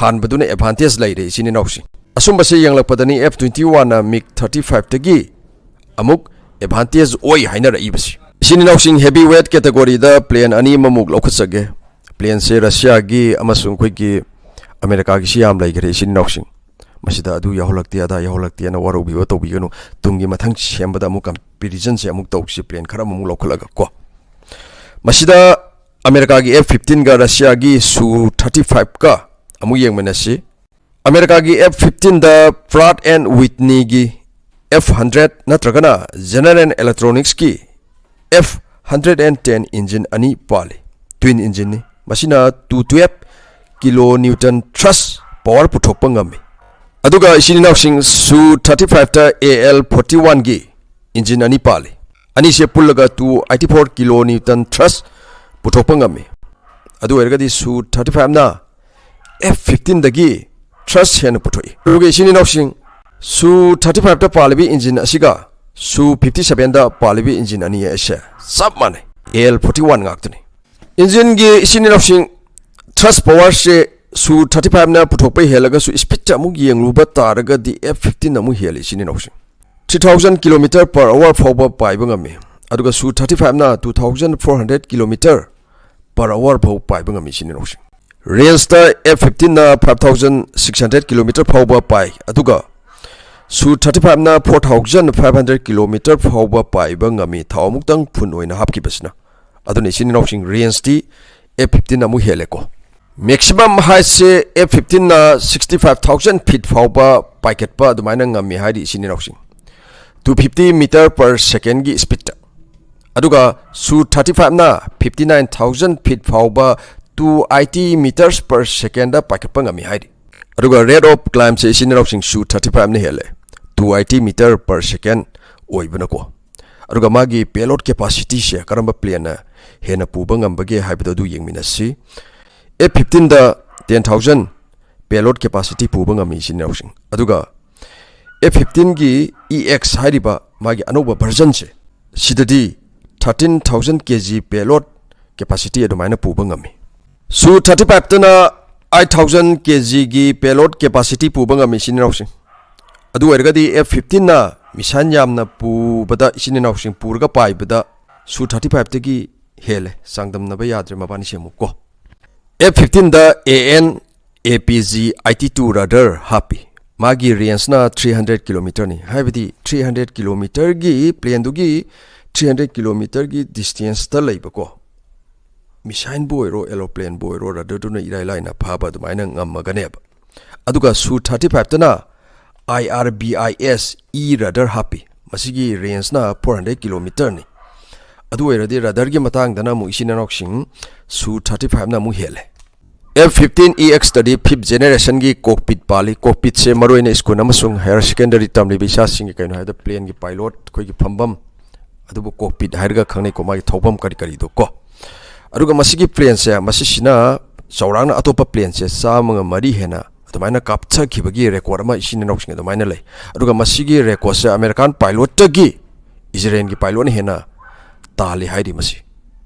ꯍꯥꯟꯕꯗꯨꯅ advantage ꯂꯩꯔꯦ ꯏꯆꯤꯟ ꯏꯅꯥꯎꯁꯤꯡ꯫ ꯑꯁꯨꯝꯕꯁꯦ ꯌꯦꯡꯂꯛꯄꯗꯅꯤ F twenty one ꯅ MiG thirty five ꯇꯒꯤ ꯑꯃꯨꯛ advantage ꯑꯣꯏ ꯍꯥꯏꯅꯔꯛꯏꯕꯁꯤ꯫ ꯏꯆꯤꯟ ꯏꯅꯥꯎꯁꯤꯡ, heavy weight category ꯗ plane ꯑꯅꯤ ꯑꯃꯃꯨꯛ ꯂꯧꯈꯠꯆꯒꯦ꯫ Plane ꯁꯦ Russia ꯒꯤ ꯑꯃꯁꯨꯡ ꯑꯩꯈꯣꯏꯒꯤ America ꯒꯤꯁꯤ ꯌꯥꯝ ꯂꯩꯈ꯭ꯔꯦ ꯏꯆꯤꯟ ꯏꯅꯥꯎꯁꯤꯡ꯫ ꯃꯁꯤꯗ ꯑꯗꯨ ꯌꯥꯎꯍꯜꯂꯛꯇꯦ, ꯑꯗꯥ ꯌꯥꯎꯍꯜꯂꯛꯇꯦꯅ ꯋꯥꯔꯧꯕꯤꯕ ꯇꯧꯕꯤꯒꯅꯨ꯫ ꯇꯨꯡꯒꯤ ꯃꯊꯪ ꯁꯦꯝꯕꯗ ꯑꯃꯨꯛ comparison ꯁꯦ ꯑꯃꯨꯛ ꯇꯧꯁꯤ, plane ꯈꯔ ꯑꯃꯃꯨꯛ ꯂꯧꯈꯠꯂꯒ ꯀꯣ꯫ ꯃꯁꯤꯗ America ꯒꯤ F fifteen ꯒ Russia ꯒꯤ Su thirty five ꯀ ꯑꯃꯨꯛ ꯌꯦꯡꯃꯤꯟꯅꯁꯤ꯫ America ꯒꯤ F fifteen the Pratt and Whitney ꯒꯤ F hundred ꯅꯠꯇ꯭ꯔꯒꯅ General Electronicsꯀꯤ F hundred and ten engine ꯑꯅꯤ ꯄꯥꯜꯂꯤ꯫ Twin engineꯅꯤ꯫ ꯃꯁꯤꯅ two twelve kilonewton thrust power ꯄꯨꯊꯣꯛꯄ ꯉꯝꯃꯤ꯫ ꯑꯗꯨꯒ ꯏꯆꯤꯟ ꯏꯅꯥꯎꯁꯤꯡ, Su thirty fiveꯇ A L forty oneꯒꯤ engine ꯑꯅꯤ ꯄꯥꯜꯂꯤ꯫ ꯑꯅꯤꯁꯦ ꯄꯨꯜꯂꯒ two eighty four kilonewton thrust ꯄꯨꯊꯣꯛꯄ ꯉꯝꯃꯤ꯫ ꯑꯗꯨ ꯑꯣꯏꯔꯒꯗꯤ Su thirty fiveꯅ F fifteenꯗꯒꯤ thrust ꯍꯦꯟꯅ ꯄꯨꯊꯣꯛꯏ꯫ ꯑꯗꯨꯒ ꯏꯆꯤꯟ ꯏꯅꯥꯎꯁꯤꯡ, Su thirty fiveꯇ ꯄꯥꯜꯂꯤꯕ engine ꯑꯁꯤꯒ Su fifty sevenꯗ ꯄꯥꯜꯂꯤꯕ engine ꯑꯅꯤ ꯑꯁꯦ ꯆꯞ ꯃꯥꯟꯅꯩ, A L forty one ꯉꯥꯛꯇꯅꯤ꯫ Engineꯒꯤ ꯏꯆꯤꯟ ꯏꯅꯥꯎꯁꯤꯡ, thrust powerꯁꯦ Su thirty fiveꯅ ꯄꯨꯊꯣꯛꯄ ꯍꯦꯜꯂꯒꯁꯨ, speedꯇ ꯑꯃꯨꯛ ꯌꯦꯡꯂꯨꯕ ꯇꯥꯔꯒꯗꯤ F fifteenꯅ ꯑꯃꯨꯛ ꯍꯦꯜꯂꯤ ꯏꯆꯤꯟ ꯏꯅꯥꯎꯁꯤꯡ꯫ Three thousand kilometer per hour ꯐꯥꯎꯕ ꯄꯥꯏꯕ ꯉꯝꯃꯤ꯫ ꯑꯗꯨꯒ Su thirty fiveꯅ two thousand four hundred kilometer per hour ꯐꯥꯎ ꯄꯥꯏꯕ ꯉꯝꯃꯤ ꯏꯆꯤꯟ ꯏꯅꯥꯎꯁꯤꯡ꯫ Rangeꯇ F fifteenꯅ five thousand six hundred kilometer ꯐꯥꯎꯕ ꯄꯥꯏ, ꯑꯗꯨꯒ Su thirty fiveꯅ four thousand five hundred kilometer ꯐꯥꯎꯕ ꯄꯥꯏꯕ ꯉꯝꯃꯤ, ꯊꯥꯎ ꯑꯃꯨꯛꯇꯪ full ꯑꯣꯏꯅ ꯍꯥꯞꯈꯤꯕꯁꯤꯅ꯫ ꯑꯗꯨꯅ ꯏꯆꯤꯟ ꯏꯅꯥꯎꯁꯤꯡ, rangeꯇꯤ F fifteenꯅ ꯑꯃꯨꯛ ꯍꯦꯜꯂꯦꯀꯣ꯫ Maximum heightꯁꯦ F fifteenꯅ sixty five thousand feet ꯐꯥꯎꯕ ꯄꯥꯏꯈꯠꯄ ꯑꯗꯨꯃꯥꯏꯅ ꯉꯝꯃꯤ ꯍꯥꯏꯔꯤ ꯏꯆꯤꯟ ꯏꯅꯥꯎꯁꯤꯡ, two fifty meter per secondꯒꯤ speedꯇ꯫ ꯑꯗꯨꯒ Su thirty fiveꯅ fifty nine thousand feet ꯐꯥꯎꯕ two eighty meters per secondꯗ ꯄꯥꯏꯈꯠꯄ ꯉꯝꯃꯤ ꯍꯥꯏꯔꯤ꯫ ꯑꯗꯨꯒ rate of climbꯁꯦ ꯏꯆꯤꯟ ꯏꯅꯥꯎꯁꯤꯡ, Su thirty fiveꯅ ꯍꯦꯜꯂꯦ, two eighty meter per second ꯑꯣꯏꯕꯅꯀꯣ꯫ ꯑꯗꯨꯒ ꯃꯥꯒꯤ payload capacityꯁꯦ ꯀꯔꯝꯕ planeꯅ ꯍꯦꯟꯅ ꯄꯨꯕ ꯉꯝꯕꯒꯦ ꯍꯥꯏꯕꯗꯣ ꯑꯗꯨ ꯌꯦꯡꯃꯤꯟꯅꯁꯤ꯫ F fifteenꯗ ten thousand payload capacity ꯄꯨꯕ ꯉꯝꯃꯤ ꯏꯆꯤꯟ ꯏꯅꯥꯎꯁꯤꯡ꯫ ꯑꯗꯨꯒ F fifteenꯒꯤ E X ꯍꯥꯏꯔꯤꯕ ꯃꯥꯒꯤ ꯑꯅꯧꯕ versionꯁꯦ, ꯁꯤꯗꯗꯤ thirteen thousand K G payload capacity ꯑꯗꯨꯃꯥꯏꯅ ꯄꯨꯕ ꯉꯝꯃꯤ꯫ Su thirty fiveꯇꯅ eight thousand K Gꯒꯤ payload capacity ꯄꯨꯕ ꯉꯝꯃꯤ ꯏꯆꯤꯟ ꯏꯅꯥꯎꯁꯤꯡ꯫ ꯑꯗꯨ ꯑꯣꯏꯔꯒꯗꯤ F fifteenꯅ missile ꯌꯥꯝꯅ ꯄꯨꯕꯗ, ꯏꯆꯤꯟ ꯏꯅꯥꯎꯁꯤꯡ, ꯄꯨꯔꯒ ꯄꯥꯏꯕꯗ Su thirty fiveꯇꯒꯤ ꯍꯦꯜꯂꯦ, ꯆꯥꯡꯗꯝꯅꯕ ꯌꯥꯗ꯭ꯔꯦ ꯃꯕꯥꯅꯤꯁꯦ ꯑꯃꯨꯛ ꯀꯣ꯫ F fifteenꯗ A N A P G eighty two radar ꯍꯥꯞꯄꯤ꯫ ꯃꯥꯒꯤ rangeꯅ three hundred kilometerꯅꯤ꯫ ꯍꯥꯏꯕꯗꯤ three hundred kilometerꯒꯤ planeꯗꯨꯒꯤ three hundred kilometerꯒꯤ distanceꯇ ꯂꯩꯕꯀꯣ꯫ Missileꯕꯨ ꯑꯣꯏꯔꯣ, aeroplaneꯕꯨ ꯑꯣꯏꯔꯣ, radarꯗꯨꯅ ꯏꯔꯥꯏ ꯂꯥꯏꯅ ꯐꯥꯕ ꯑꯗꯨꯃꯥꯏꯅ ꯉꯝꯃꯒꯅꯦꯕ꯫ ꯑꯗꯨꯒ Su thirty fiveꯇꯅ I R B I S E radar ꯍꯥꯞꯄꯤ꯫ ꯃꯁꯤꯒꯤ ꯔꯦꯟꯖꯅ ꯐꯣꯔ ꯍꯟꯗ꯭ꯔꯦꯠ ꯀꯤꯂꯣꯃꯤꯇꯔꯅꯤ꯫ ꯑꯗꯨ ꯑꯣꯏꯔꯗꯤ ꯔꯗꯔꯒꯤ ꯃꯇꯥꯡꯗꯅ ꯑꯃꯨꯛ ꯏꯆꯤꯟ ꯏꯅꯥꯎꯁꯤꯡ ꯁꯨ ꯊꯥꯔꯇꯤ ꯐꯥꯏꯚꯅ ꯑꯃꯨꯛ ꯍꯦꯜꯂꯦ꯫ F fifteen E X ꯇꯗꯤ ꯐꯤꯐ ꯖꯦꯅꯦꯔꯦꯁꯟꯒꯤ ꯀꯣꯛꯄꯤꯠ ꯄꯥꯜꯂꯤ꯫ ꯀꯣꯛꯄꯤꯠꯁꯦ ꯃꯔꯨꯑꯣꯏꯅ ꯁ꯭ꯀꯨꯜ ꯑꯃꯁꯨꯡ ꯍꯥꯌꯔ ꯁꯦꯀꯦꯟꯗꯔꯤ ꯇꯝꯂꯤꯕ ꯏꯆꯥꯁꯤꯡꯒꯤ, ꯀꯩꯅꯣ ꯍꯥꯏꯕꯗ, ꯄ꯭ꯂꯦꯟꯒꯤ ꯄꯥꯏꯂꯣꯠ ꯑꯩꯈꯣꯏꯒꯤ ꯐꯝꯐꯝ, ꯑꯗꯨꯕꯨ ꯀꯣꯛꯄꯤꯠ ꯍꯥꯏꯔꯒ ꯈꯪꯅꯩꯀꯣ, ꯃꯥꯒꯤ ꯊꯧꯐꯝ ꯀꯔꯤ ꯀꯔꯤꯗꯣ ꯀꯣ꯫ ꯑꯗꯨꯒ ꯃꯁꯤꯒꯤ ꯄ꯭ꯂꯦꯟꯁꯦ, ꯃꯁꯤꯁꯤꯅ ꯆꯥꯎꯔꯥꯛꯅ ꯑꯇꯣꯞꯄ ꯄ꯭ꯂꯦꯟꯁꯦ ꯆꯥꯝꯃꯒ ꯃꯔꯤ ꯍꯦꯟꯅ ꯑꯗꯨꯃꯥꯏꯅ ꯀꯥꯞꯊꯈꯤꯕꯒꯤ ꯔꯦꯀꯣꯔꯠ ꯑꯃ ꯏꯆꯤꯟ ꯏꯅꯥꯎꯁꯤꯡ ꯑꯗꯨꯃꯥꯏꯅ ꯂꯩ꯫ ꯑꯗꯨꯒ ꯃꯁꯤꯒꯤ ꯔꯦꯀꯣꯔꯠꯁꯦ ꯑꯃꯦꯔꯤꯀꯥꯟ ꯄꯥꯏꯂꯣꯠꯇꯒꯤ ꯏꯖꯔꯦꯜꯒꯤ ꯄꯥꯏꯂꯣꯠꯅ ꯍꯦꯟꯅ ꯇꯥꯜꯂꯤ ꯍꯥꯏꯔꯤ ꯃꯁꯤ꯫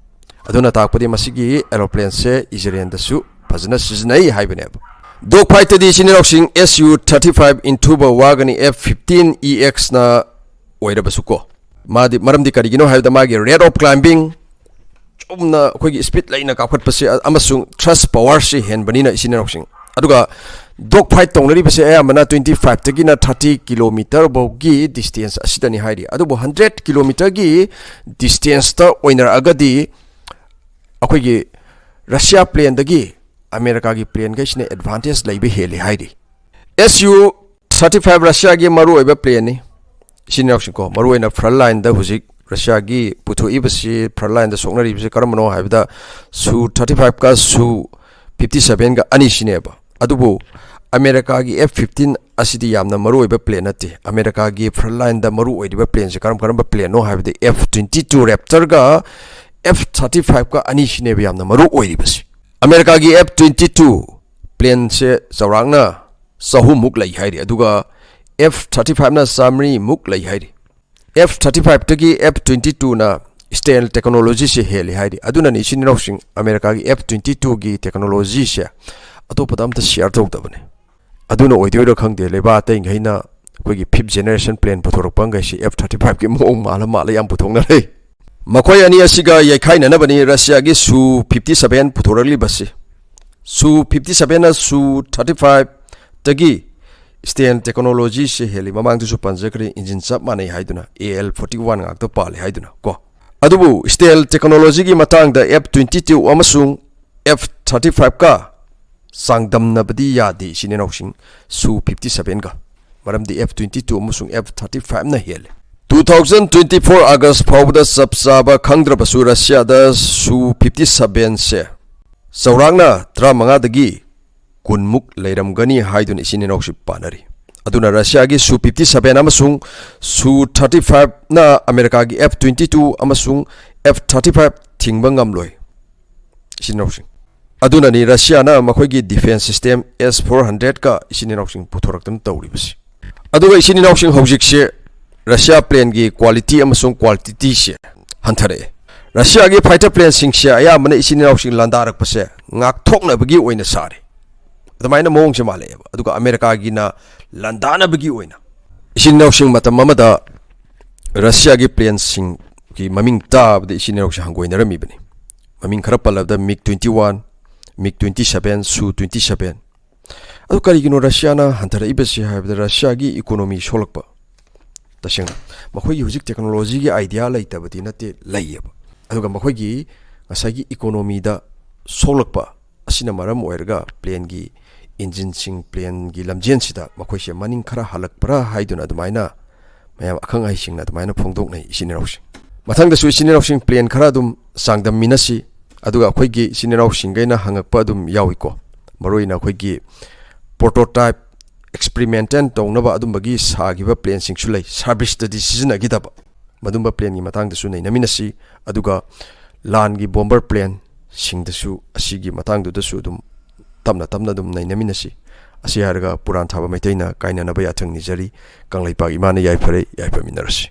ꯑꯗꯨꯅ ꯇꯥꯛꯄꯗꯤ ꯃꯁꯤꯒꯤ ꯑꯦꯔꯣꯄ꯭ꯂꯦꯟꯁꯦ ꯏꯖꯔꯦꯜꯗꯁꯨ ꯐꯖꯅ ꯁꯤꯖꯤꯟꯅꯩ ꯍꯥꯏꯕꯅꯦꯕ꯫ ꯗꯣꯛ ꯐꯥꯏꯠꯇꯗꯤ ꯏꯆꯤꯟ ꯏꯅꯥꯎꯁꯤꯡ S U thirty five Intuba ꯋꯥꯒꯅꯤ, F fifteen E X ꯅ ꯑꯣꯏꯔꯕꯁꯨ ꯀꯣ꯫ ꯃꯥꯗꯤ, ꯃꯔꯝꯗꯤ ꯀꯔꯤꯒꯤꯅꯣ ꯍꯥꯏꯕꯗ ꯃꯥꯒꯤ rate of climbing, ꯆꯨꯝꯅ ꯑꯩꯈꯣꯏꯒꯤ ꯁ꯭ꯄꯤꯠ ꯂꯩꯅ ꯀꯥꯞꯈꯠꯄꯁꯦ, ꯑ-, ꯑꯃꯁꯨꯡ ꯊ꯭ꯔꯁ ꯄꯋꯥꯔꯁꯤ ꯍꯦꯟꯕꯅꯤꯅ ꯏꯆꯤꯟ ꯏꯅꯥꯎꯁꯤꯡ꯫ ꯑꯗꯨꯒ ꯗꯣꯛ ꯐꯥꯏꯠ ꯇꯧꯅꯔꯤꯕꯁꯦ ꯑꯌꯥꯝꯕꯅ ꯇ꯭ꯋꯦꯟꯇꯤ ꯐꯥꯏꯚꯇꯒꯤꯅ ꯊꯥꯔꯇꯤ ꯀꯤꯂꯣꯃꯤꯇꯔ ꯐꯥꯎꯒꯤ ꯗꯤꯁꯇꯦꯟꯁ ꯑꯁꯤꯗꯅꯤ ꯍꯥꯏꯔꯤ꯫ ꯑꯗꯨꯕꯨ ꯍꯟꯗ꯭ꯔꯦꯠ ꯀꯤꯂꯣꯃꯤꯇꯔꯒꯤ ꯗꯤꯁꯇꯦꯟꯁꯇ ꯑꯣꯏꯅꯔꯛꯑꯒꯗꯤ ꯑꯩꯈꯣꯏꯒꯤ ꯔꯁꯤꯌꯥ ꯄ꯭ꯂꯦꯟꯗꯒꯤ ꯑꯃꯦꯔꯤꯀꯥꯒꯤ ꯄ꯭ꯂꯦꯟꯈꯩꯁꯤꯅ ꯑꯦꯗꯚꯥꯟꯇꯦꯖ ꯂꯩꯕ ꯍꯦꯜꯂꯤ ꯍꯥꯏꯔꯤ꯫ S U thirty five ꯔꯁꯤꯌꯥꯒꯤ ꯃꯔꯨꯑꯣꯏꯕ ꯄ꯭ꯂꯦꯟꯅꯤ꯫ ꯏꯆꯤꯟ ꯏꯅꯥꯎꯁꯤꯡꯀꯣ, ꯃꯔꯨꯑꯣꯏꯅ ꯐ꯭ꯔꯟ ꯂꯥꯏꯟꯗ ꯍꯧꯖꯤꯛ ꯔꯁꯤꯌꯥꯒꯤ ꯄꯨꯊꯣꯛꯏꯕꯁꯤ, ꯐ꯭ꯔꯟ ꯂꯥꯏꯟꯗ ꯁꯣꯛꯅꯔꯤꯕꯁꯤ ꯀꯔꯝꯕꯅꯣ ꯍꯥꯏꯕꯗ, ꯁꯨ ꯊꯥꯔꯇꯤ ꯐꯥꯏꯚꯀ ꯁꯨ ꯐꯤꯐꯇꯤ ꯁꯚꯦꯟꯒ ꯑꯅꯤꯁꯤꯅꯦꯕ꯫ ꯑꯗꯨꯕꯨ ꯑꯃꯦꯔꯤꯀꯥꯒꯤ F fifteen ꯑꯁꯤꯗꯤ ꯌꯥꯝꯅ ꯃꯔꯨꯑꯣꯏꯕ ꯄ꯭ꯂꯦꯟ ꯅꯠꯇꯦ꯫ ꯑꯃꯦꯔꯤꯀꯥꯒꯤ ꯐ꯭ꯔꯟ ꯂꯥꯏꯟꯗ ꯃꯔꯨ ꯑꯣꯏꯔꯤꯕ ꯄ꯭ꯂꯦꯟꯁꯦ ꯀꯔꯝ ꯀꯔꯝꯕ ꯄ꯭ꯂꯦꯟꯅꯣ ꯍꯥꯏꯕꯗꯤ, F twenty two Raptorꯒ F thirty fiveꯀ ꯑꯅꯤꯁꯤꯅꯦꯕ ꯌꯥꯝꯅ ꯃꯔꯨ ꯑꯣꯏꯔꯤꯕꯁꯤ꯫ ꯑꯃꯦꯔꯤꯀꯥꯒꯤ F twenty two ꯄ꯭ꯂꯦꯟꯁꯦ ꯆꯥꯎꯔꯥꯛꯅ ꯆꯍꯨꯝꯃꯨꯛ ꯂꯩ ꯍꯥꯏꯔꯤ, ꯑꯗꯨꯒ F thirty fiveꯅ ꯆꯥꯃꯔꯤꯃꯨꯛ ꯂꯩ ꯍꯥꯏꯔꯤ꯫ F thirty fiveꯇꯒꯤ F twenty twoꯅ stealth technologyꯁꯦ ꯍꯦꯜꯂꯤ ꯍꯥꯏꯔꯤ꯫ ꯑꯗꯨꯅꯅꯤ ꯏꯆꯤꯟ ꯏꯅꯥꯎꯁꯤꯡ, ꯑꯃꯦꯔꯤꯀꯥꯒꯤ F twenty twoꯒꯤ technologyꯁꯦ ꯑꯇꯣꯞꯄꯗ ꯑꯝꯇ share ꯇꯧꯗꯕꯅꯤ꯫ ꯑꯗꯨꯅ ꯑꯣꯏꯗꯣꯏꯔꯥ ꯈꯪꯗꯦ, ꯂꯩꯕꯥꯛ ꯑꯇꯩꯈꯩꯅ ꯑꯩꯈꯣꯏꯒꯤ fifth generation plane ꯄꯨꯊꯣꯔꯛꯄꯈꯩꯁꯤ F thirty fiveꯀꯤ ꯃꯑꯣꯡ ꯃꯥꯜꯂ ꯃꯥꯜꯂ ꯌꯥꯝ ꯄꯨꯊꯣꯛꯅꯔꯦ꯫ ꯃꯈꯣꯏ ꯑꯅꯤ ꯑꯁꯤꯒ ꯌꯩꯈꯥꯏꯅꯅꯕꯅꯤ ꯔꯁꯤꯌꯥꯒꯤ ꯁꯨ ꯐꯤꯐꯇꯤ ꯁꯚꯦꯟ ꯄꯨꯊꯣꯔꯛꯂꯤꯕꯁꯤ꯫ ꯁꯨ ꯐꯤꯐꯇꯤ ꯁꯚꯦꯟꯅ ꯁꯨ ꯊꯥꯔꯇꯤ ꯐꯥꯏꯚꯇꯒꯤ stealth technologyꯁꯦ ꯍꯦꯜꯂꯤ꯫ ꯃꯃꯥꯡꯗꯁꯨ ꯄꯟꯖꯈ꯭ꯔꯦ, ꯏꯟꯖꯤꯟ ꯆꯞ ꯃꯥꯟꯅꯩ ꯍꯥꯏꯗꯨꯅ, A L forty one ꯉꯥꯛꯇ ꯄꯥꯜꯂꯤ ꯍꯥꯏꯗꯨꯅ ꯀꯣ꯫ ꯑꯗꯨꯕꯨ stealth technologyꯒꯤ ꯃꯇꯥꯡꯗ F twenty two ꯑꯃꯁꯨꯡ F thirty fiveꯀ ꯆꯥꯡꯗꯝꯅꯕꯗꯤ ꯌꯥꯗꯦ, ꯏꯆꯤꯟ ꯏꯅꯥꯎꯁꯤꯡ, ꯁꯨ ꯐꯤꯐꯇꯤ ꯁꯚꯦꯟꯒ꯫ ꯃꯔꯝꯗꯤ F twenty two ꯑꯃꯁꯨꯡ F thirty five ꯅ ꯍꯦꯜꯂꯤ꯫ Two thousand twenty four August ꯐꯥꯎꯕꯗ ꯆꯞ ꯆꯥꯕ ꯈꯪꯗ꯭ꯔꯕꯁꯨ ꯔꯁꯤꯌꯥꯗ Su fifty seven ꯁꯦ ꯆꯥꯎꯔꯥꯛꯅ ꯇꯔꯥꯃꯉꯥꯗꯒꯤ ꯀꯨꯟꯃꯨꯛ ꯂꯩꯔꯝꯒꯅꯤ ꯍꯥꯏꯗꯨꯅ ꯏꯆꯤꯟ ꯏꯅꯥꯎꯁꯤ ꯄꯥꯅꯔꯤ꯫ ꯑꯗꯨꯅ ꯔꯁꯤꯌꯥꯒꯤ Su fifty seven ꯑꯃꯁꯨꯡ Su thirty five ꯅ ꯑꯃꯦꯔꯤꯀꯥꯒꯤ F twenty two ꯑꯃꯁꯨꯡ F thirty five ꯊꯤꯡꯕ ꯉꯝꯂꯣꯏ ꯏꯆꯤꯟ ꯏꯅꯥꯎꯁꯤꯡ꯫ ꯑꯗꯨꯅꯅꯤ ꯔꯁꯤꯌꯥꯅ ꯃꯈꯣꯏꯒꯤ defence system S four hundred ꯀ ꯏꯆꯤꯟ ꯏꯅꯥꯎꯁꯤꯡ ꯄꯨꯊꯣꯔꯛꯇꯨꯅ ꯇꯧꯔꯤꯕꯁꯤ꯫ ꯑꯗꯨꯒ ꯏꯆꯤꯟ ꯏꯅꯥꯎꯁꯤꯡ, ꯍꯧꯖꯤꯛꯁꯦ ꯔꯁꯤꯌꯥ planeꯒꯤ quality ꯑꯃꯁꯨꯡ quantityꯁꯦ ꯍꯟꯊꯔꯛꯑꯦ꯫ ꯔꯁꯤꯌꯥꯒꯤ fighter planeꯁꯤꯡꯁꯦ ꯑꯌꯥꯝꯕꯅ ꯏꯆꯤꯟ ꯏꯅꯥꯎꯁꯤꯡ ꯂꯥꯟꯗꯥꯔꯛꯄꯁꯦ ꯉꯥꯛꯊꯣꯛꯅꯕꯒꯤ ꯑꯣꯏꯅ ꯁꯥꯔꯤ꯫ ꯑꯗꯨꯃꯥꯏꯅ ꯃꯑꯣꯡꯁꯦ ꯃꯥꯜꯂꯛꯑꯦꯕ꯫ ꯑꯗꯨꯒ ꯑꯃꯦꯔꯤꯀꯥꯒꯤꯅ ꯂꯥꯟꯗꯥꯅꯕꯒꯤ ꯑꯣꯏꯅ꯫ ꯏꯆꯤꯟ ꯏꯅꯥꯎꯁꯤꯡ, ꯃꯇꯝ ꯑꯃꯗ ꯔꯁꯤꯌꯥꯒꯤ planeꯁꯤꯡꯒꯤ ꯃꯃꯤꯡ ꯇꯥꯕꯗ ꯏꯆꯤꯟ ꯏꯅꯥꯎꯁꯤꯡ ꯍꯪꯒꯣꯏꯅꯔꯝꯃꯤꯕꯅꯤ꯫ ꯃꯃꯤꯡ ꯈꯔ ꯄꯜꯂꯕꯗ MiG twenty one, MiG twenty seven, Su twenty seven꯫ ꯑꯗꯨ ꯀꯔꯤꯒꯤꯅꯣ ꯔꯁꯤꯌꯥꯅ ꯍꯟꯊꯔꯛꯏꯕꯁꯤ ꯍꯥꯏꯕꯗ ꯔꯁꯤꯌꯥꯒꯤ economy ꯁꯣꯛꯂꯛꯄ꯫ ꯇꯁꯦꯡꯅ ꯃꯈꯣꯏꯒꯤ ꯍꯧꯖꯤꯛ technologyꯒꯤ idea ꯂꯩꯇꯕꯗꯤ ꯅꯠꯇꯦ, ꯂꯩꯌꯦꯕ꯫ ꯑꯗꯨꯒ ꯃꯈꯣꯏꯒꯤ ꯉꯁꯥꯏꯒꯤ economyꯗ ꯁꯣꯛꯂꯛꯄ ꯑꯁꯤꯅ ꯃꯔꯝ ꯑꯣꯏꯔꯒ planeꯒꯤ engineꯁꯤꯡ, planeꯒꯤ ꯂꯝꯖꯦꯟꯁꯤꯗ ꯃꯈꯣꯏꯁꯦ ꯃꯅꯤꯡ ꯈꯔ ꯍꯜꯂꯛꯄ꯭ꯔꯥ ꯍꯥꯏꯗꯨꯅ ꯑꯗꯨꯃꯥꯏꯅ ꯃꯌꯥꯝ ꯑꯈꯪ ꯑꯍꯩꯁꯤꯡꯅ ꯑꯗꯨꯃꯥꯏꯅ ꯐꯣꯡꯗꯣꯛꯅꯩ ꯏꯆꯤꯟ ꯏꯅꯥꯎꯁꯤꯡ꯫ ꯃꯊꯪꯗꯁꯨ ꯏꯆꯤꯟ ꯏꯅꯥꯎꯁꯤꯡ plane ꯈꯔ ꯑꯗꯨꯝ ꯆꯥꯡꯗꯝꯃꯤꯟꯅꯁꯤ꯫ ꯑꯗꯨꯒ ꯑꯩꯈꯣꯏꯒꯤ ꯏꯆꯤꯟ ꯏꯅꯥꯎꯁꯤꯡꯈꯩꯅ ꯍꯪꯉꯛꯄ ꯑꯗꯨꯝ ꯌꯥꯎꯏꯀꯣ꯫ ꯃꯔꯨꯑꯣꯏꯅ ꯑꯩꯈꯣꯏꯒꯤ prototype, experimental ꯇꯧꯅꯕ ꯑꯗꯨꯝꯕꯒꯤ ꯁꯥꯈꯤꯕ planeꯁꯤꯡꯁꯨ ꯂꯩ, serviceꯇꯗꯤ ꯁꯤꯖꯤꯟꯅꯈꯤꯗꯕ꯫ ꯃꯗꯨꯝꯕ planeꯒꯤ ꯃꯇꯥꯡꯗꯁꯨ ꯅꯩꯅꯃꯤꯟꯅꯁꯤ꯫ ꯑꯗꯨꯒ ꯂꯥꯟꯒꯤ bomber planeꯁꯤꯡꯗꯁꯨ, ꯑꯁꯤꯒꯤ ꯃꯇꯥꯡꯗꯨꯗꯁꯨ ꯑꯗꯨꯝ ꯇꯞꯅ ꯇꯞꯅ ꯑꯗꯨꯝ ꯅꯩꯅꯃꯤꯟꯅꯁꯤ꯫ ꯑꯁꯤ ꯍꯥꯏꯔꯒ ꯄꯨꯔꯥꯟ ꯊꯥꯕ ꯃꯩꯇꯩꯅ ꯀꯥꯏꯅꯅꯕ ꯌꯥꯊꯪ ꯅꯤꯖꯔꯤ꯫ ꯀꯪꯂꯩꯄꯥꯛ ꯏꯃꯥꯅ ꯌꯥꯏꯐꯔꯦ, ꯌꯥꯏꯐꯃꯤꯟꯅꯔꯁꯤ꯫